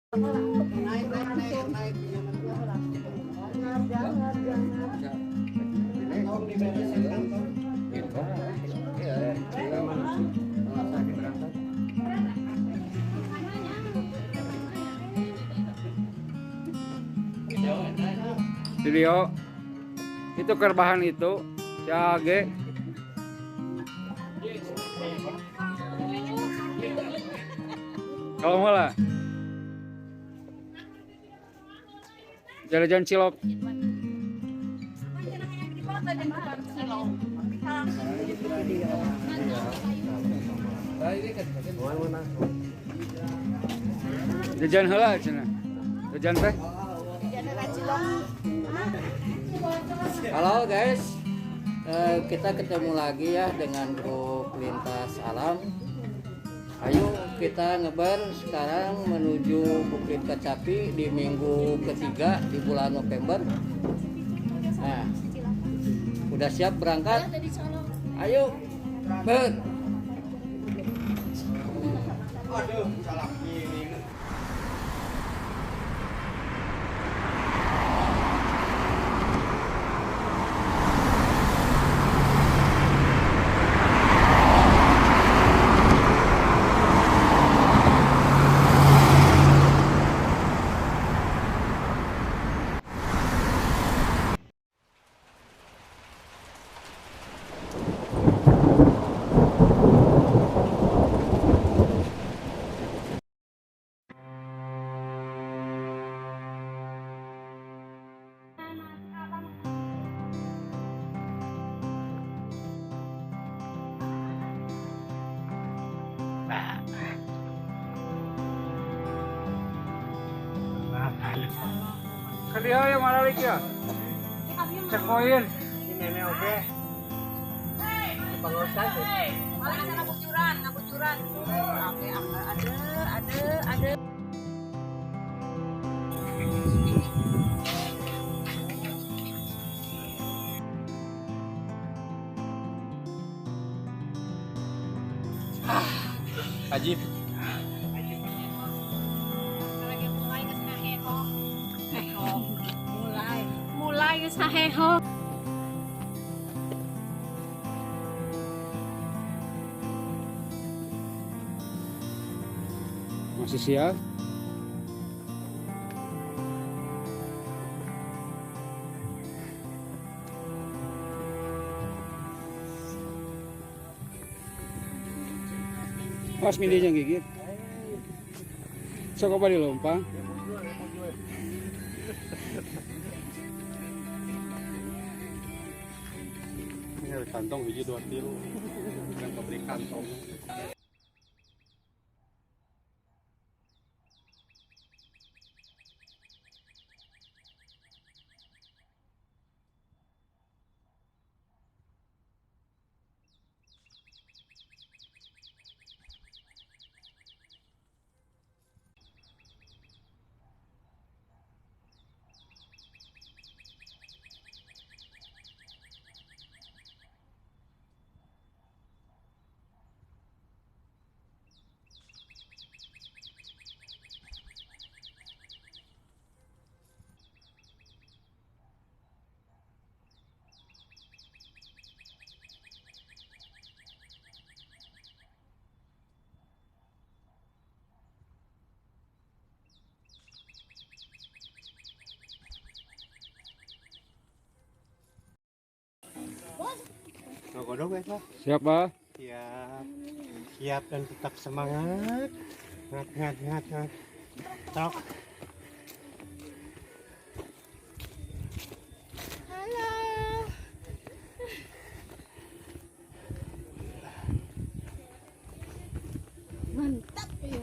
Naik, naik, naik, naik. Tolong diberesin kantong. Video itu kerbahan itu siage. Kalau malah jalan-jalan cilok. Jajan heula cenah. Jajan teh. Halo guys, kita ketemu lagi ya dengan grup Lintas Alam. Ayo kita ngebar sekarang menuju Bukit Kacapi di minggu ketiga di bulan November. Nah, udah siap berangkat? Ayo, ber. Aduh, salah giring. Kadieu ya maralik ya. Checkpoint. Ini nenek oke. Pengusaha. Malah sana bujuran, bujuran. Oke, ada. Ajib. Mulai geus haheho. Masih siap? Pas milihnya gigit. Sok apa di lompang? Ini kantong hiji 2 kilo. Kan pabrik kantong. Godok ya, Pak. Siap, Pak. Siap. Siap dan tetap semangat. Ngat ngat ngat ngat. Tok. Halo. Mantap ya.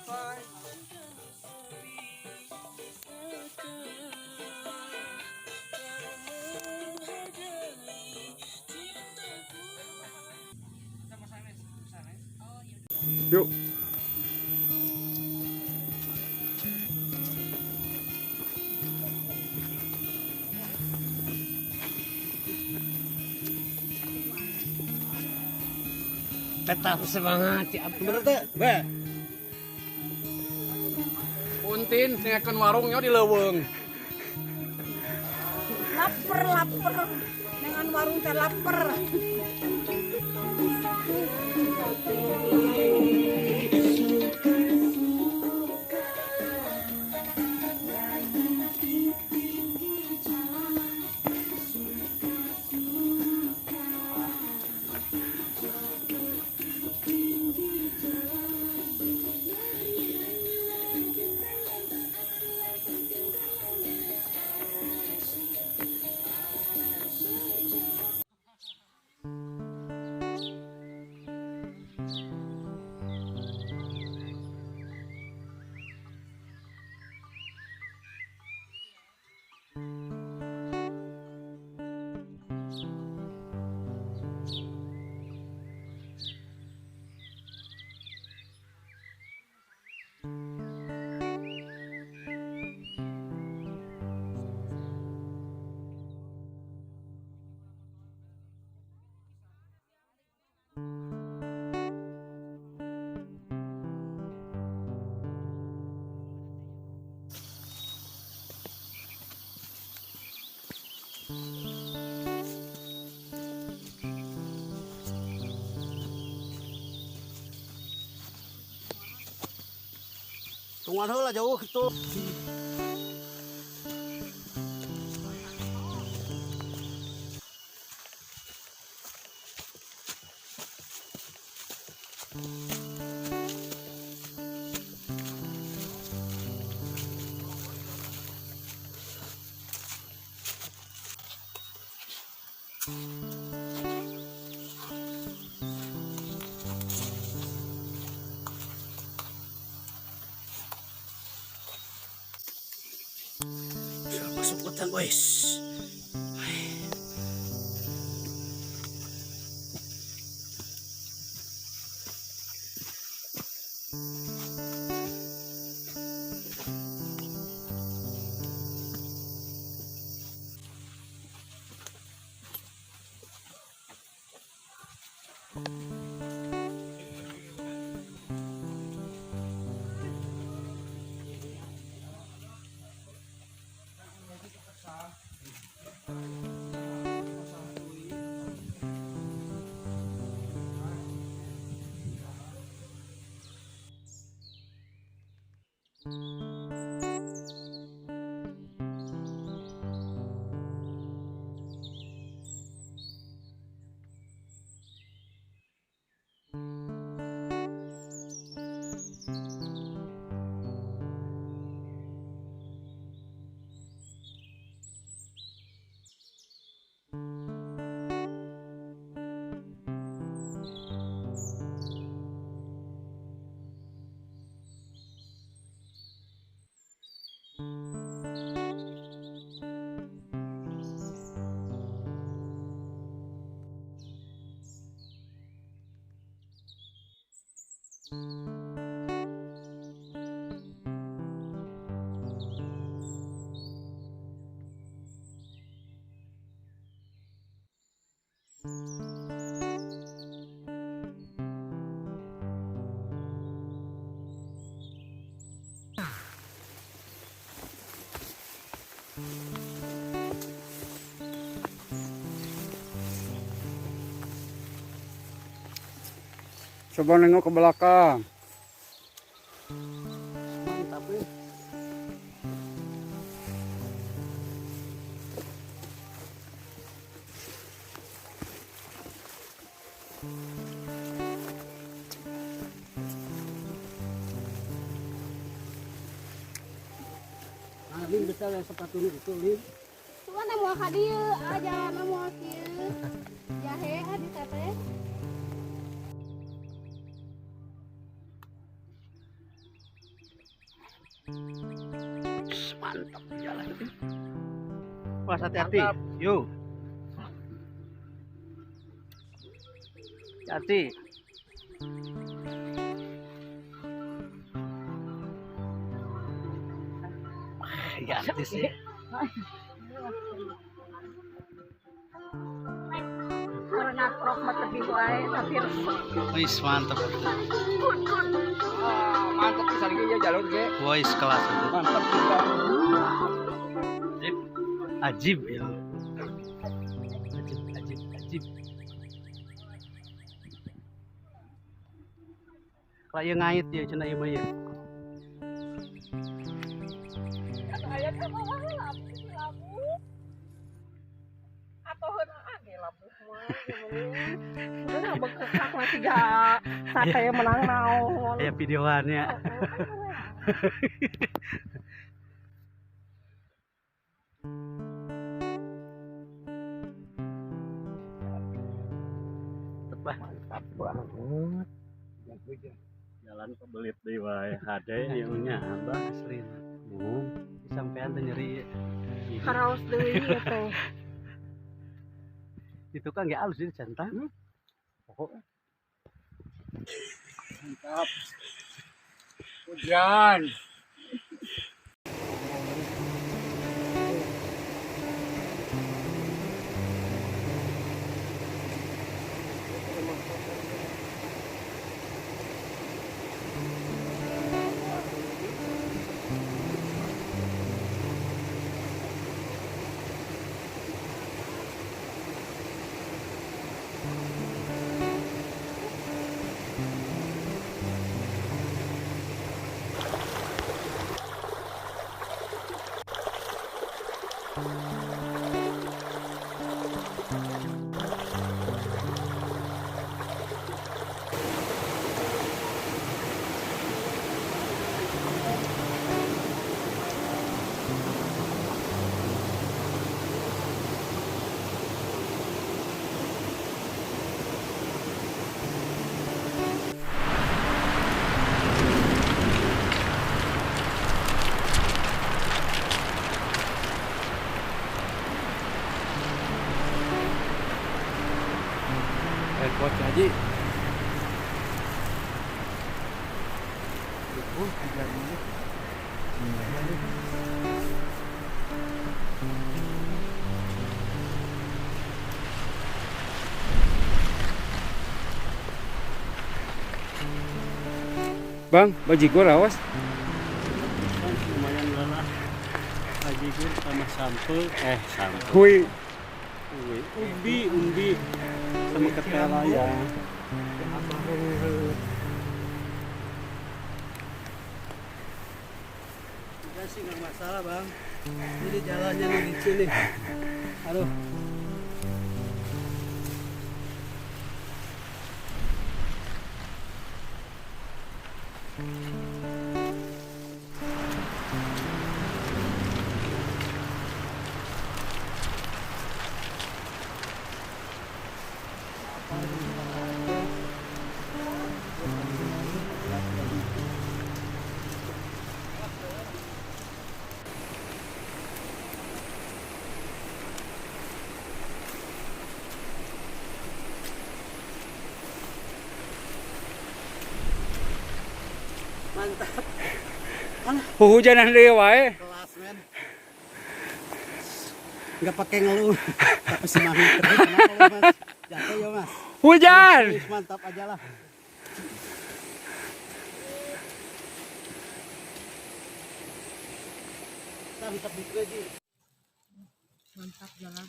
Bye. Yuk. Tetap semangat ya, bener teh. Be. Puntin ngekeun warungnya di leuweung. Laper lapar. Dengan warung teh lapar. Tungguan heula jauh gitu. Masuk hutan, boys. Coba nengok ke belakang. Mantap nih. Nah, Lin bisa yang sepatu ini itu, Lin. Cuma mau ka dieu, jalan mau kieu. Jahe di teteh. Mantap jalan. Wah, hati-hati. Yuk. Hati. Kayak artis ya. Wis mantap. Mantap pisan ge jalur ge. Wis kelas itu. Mantap pisan. Ajib. Ajib ya. Ajib ajib ajib. Kalau yang ngait ya cenah ieu mah ya. Aya ka bawah labu labu. Atau heun age labu mah. Udah bekekak mah tiga sate menang naon. Aya videoannya. Mantap banget. Jalan kebelit deui wae hade ieu nya abah asli. Sampean teh nyeri. Karaos deui ieu teh. Itu kan nggak halus jadi centang. Pokok. Mantap. Hujan. Airport Haji. Bang, bajigur awas. Lumayan lelah. Bajigur sama sampe, sampe. Kui. Ubi, umbi sama ketela ya. Enggak sih, nggak masalah bang. Ini jalannya nih licin nih. Aduh. Mantap. Hujanan deui wae. Kelas men. Enggak pakai ngeluh, tapi semangat terus. Kenapa lu, Mas? Jatuh ya, Mas. Hujan. Mantap aja lah. Mantap lagi. Mantap jalan.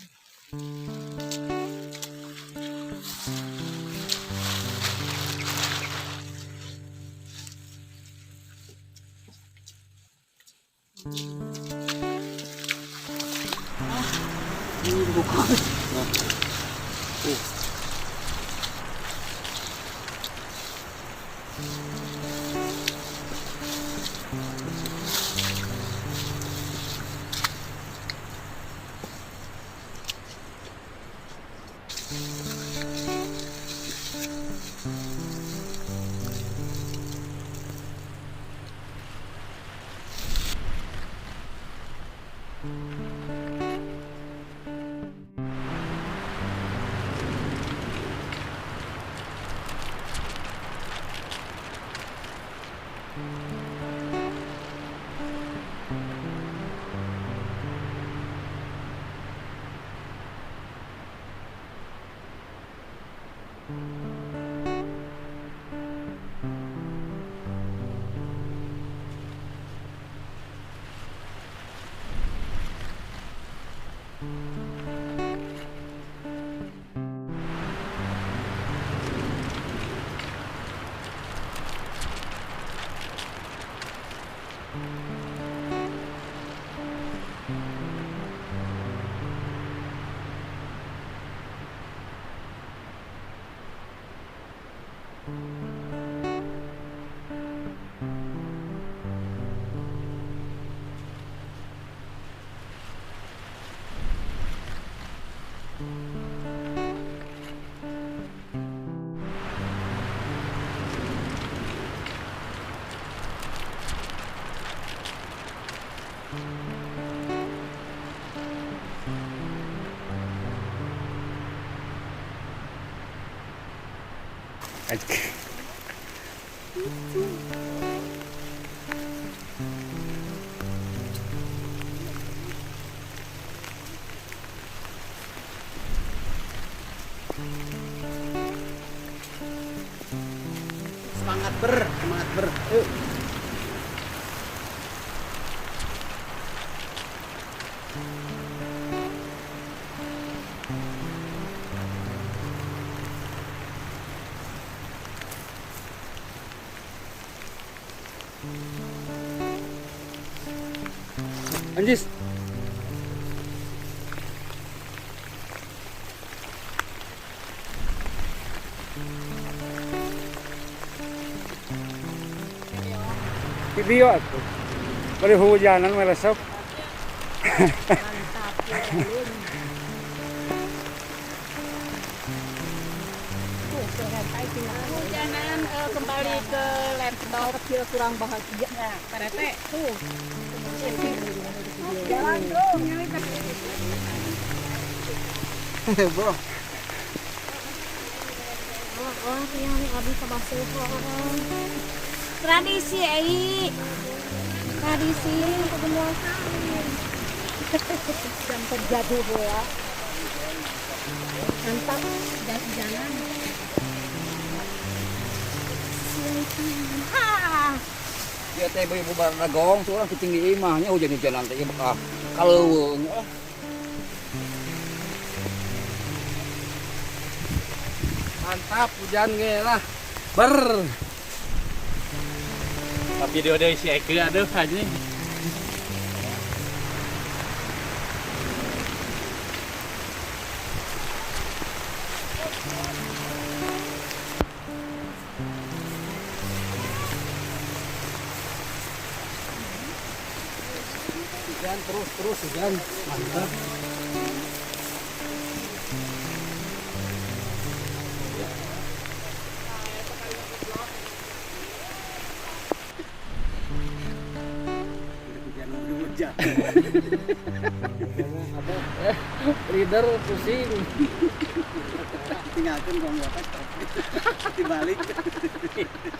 Semangat ber, semangat ber. Yuk. Anjis. Video atuh. Bari hujanan melesok. Mantap ya. Hujanan kembali ke laptop kecil kurang bahagia. Nah, Pak RT tuh. Jalan tuh. Bro. Oh, yang abis kabasuh. Tradisi ei. Tradisi kebenaran. Jam terjadi bola. Mantap dan jalan. Ha. Ya teh ibu barang tuh orang kucing di imahnya hujan-hujanan teh bakal kaleuweung. Mantap hujan ge lah. Ber. Tapi dia udah isi Eke aduh anjing. Hujan terus hujan. Mantap. Leader pusing. Tinggalkan gua anggota dibalik.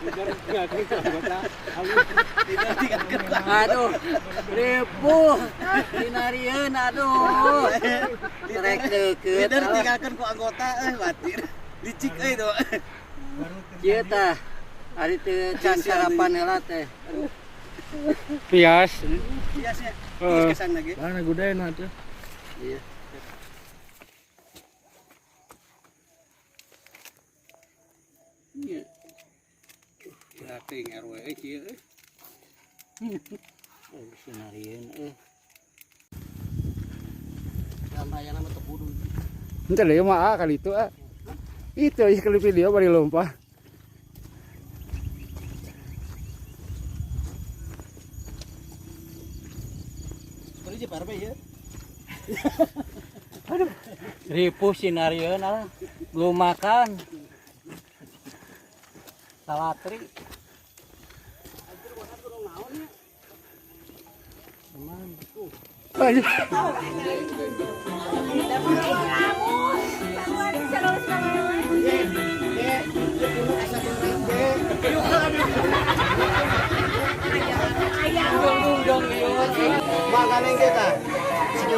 Leader tinggalkan anggota. Aduh, ripuh dinarieun aduh. Trek deukeut. Leader tinggalkan ku anggota mati. Licik euy tuh. Kieu tah. Ari teu can sarapan heula teh. Pias. Piasnya. Terus kesang lagi. Mana godain atuh. Iya. Iya. Berarti RW kieu euy. Oh, sinarieun euy. Jalan raya mah teu kudu. Henteu deui mah kali itu ah. Itu ieu kali video bari lompat. Sebenarnya Pak RW ya. Aduh, ripuh sinarieun ah. Belum makan. Salatri. Aduh. Makanin kita. Sige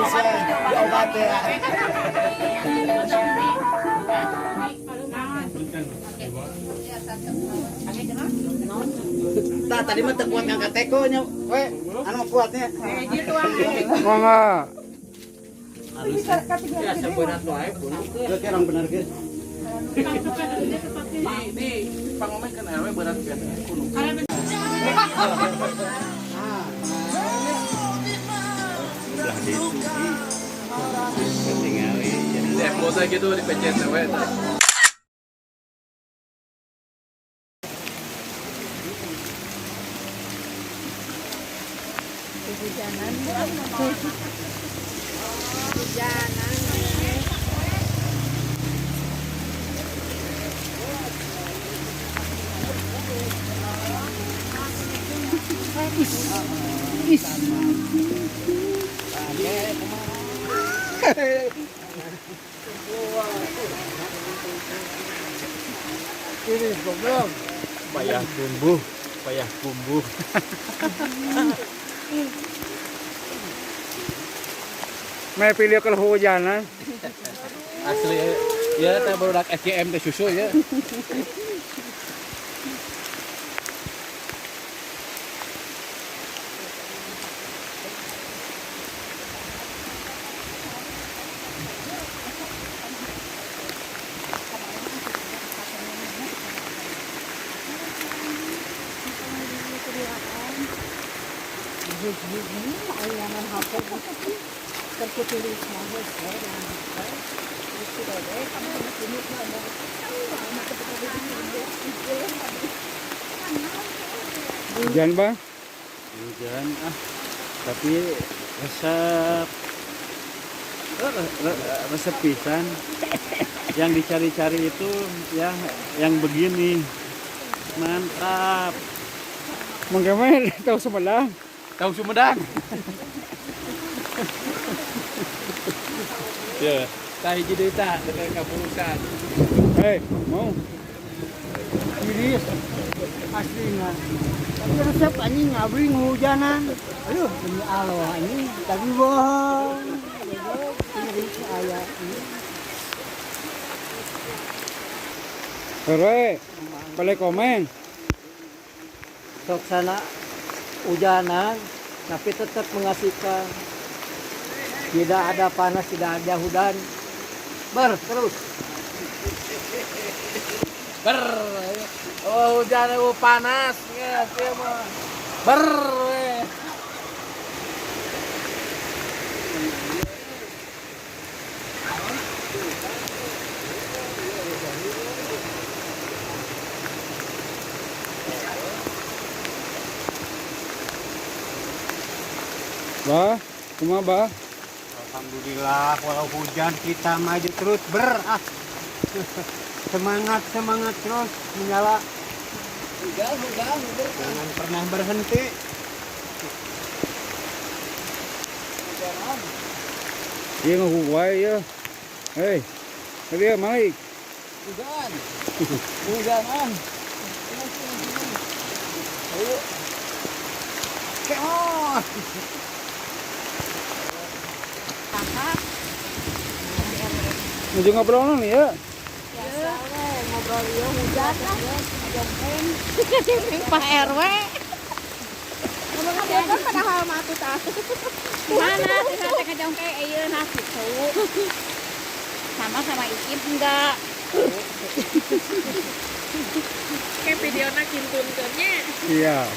diobat ya. Tah tadi mah teu kuat ngangkat teko nya we. Anu kuatnya. Mangga. Ya seberat wae pun. Berarti orang bener ge. Di pangomen kan RW berat biasanya kuno. Bosnya gitu di PCTW. Hujanan. Hujanan. Ini goblok. Payah kumbuh, payah kumbuh. Mai pilih kalau hujanan. Asli ya teh barudak SGM teh susu ya. Hujan bang? Hujan ah, tapi resep resep pisan. Yang dicari-cari itu ya yang begini. Mantap. Mengkemen tahu Sumedang. Tahu Sumedang. Ya, tah hiji deui tah dekat kapurusan. Hei, mau? Ini aslinya. Tapi resep anjing ngabri hujanan. Aduh, demi Allah anjing, tapi bohong. Ini aya. Heroe, boleh komen. Sok sana hujanan tapi tetap mengasihkan. Tidak ada panas, tidak ada hujan. Ber terus. Ber. Oh, hujan oh, panas geus ieu mah. Ber. We. Bah, kumaha bah? Alhamdulillah walau hujan kita maju terus ber ah. Semangat semangat terus menyala. Hujan, hujan, ber. Jangan pernah berhenti. Iya ngaku wae ya. Hei, dia Malik. Hujan. Hujanan. Ayo. Keon. Nuju ngobrol nih ya. Biasa we ngobrol ieu hujan lah. Ngajongkeng. Ngajongkeng Pak RW. Ngomong-ngomong padahal mah atuh tah. Mana tina teh ngajongkeng ayeuna kitu. Sama sama Iip enggak. Kayak videona kintunkeun nya. Iya.